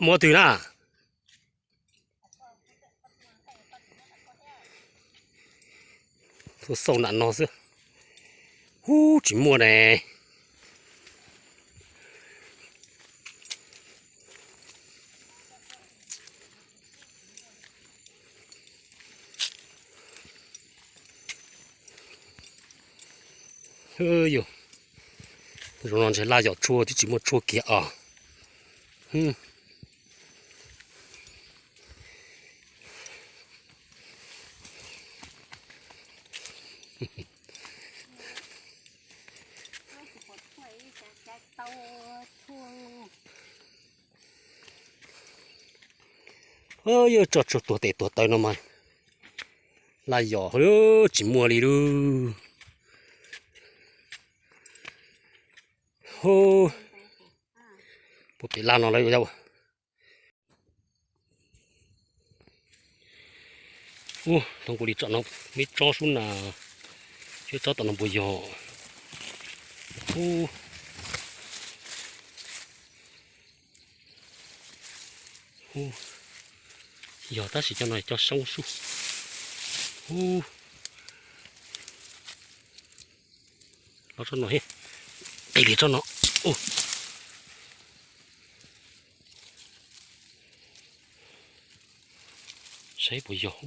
Muaj twg na? Tuaj xauj nram no xwb. Hub, tsis muaj ne. Yus, zoo no ntshe laj yom tshuaj twb tsis muaj tshuaj kiag os. Yog tso tshuaj tuag tes tuag taw no mas laj yom tsis muaj li lub. Puag pem laj no lawm. Ub, tau kuv li tsom no, me tsob sub na, tsob tom no puas yog? Ub, yog tab sis cov no cov soob sub. Ub, los tsob no, qis li tsob no. Ub, saib puas yog.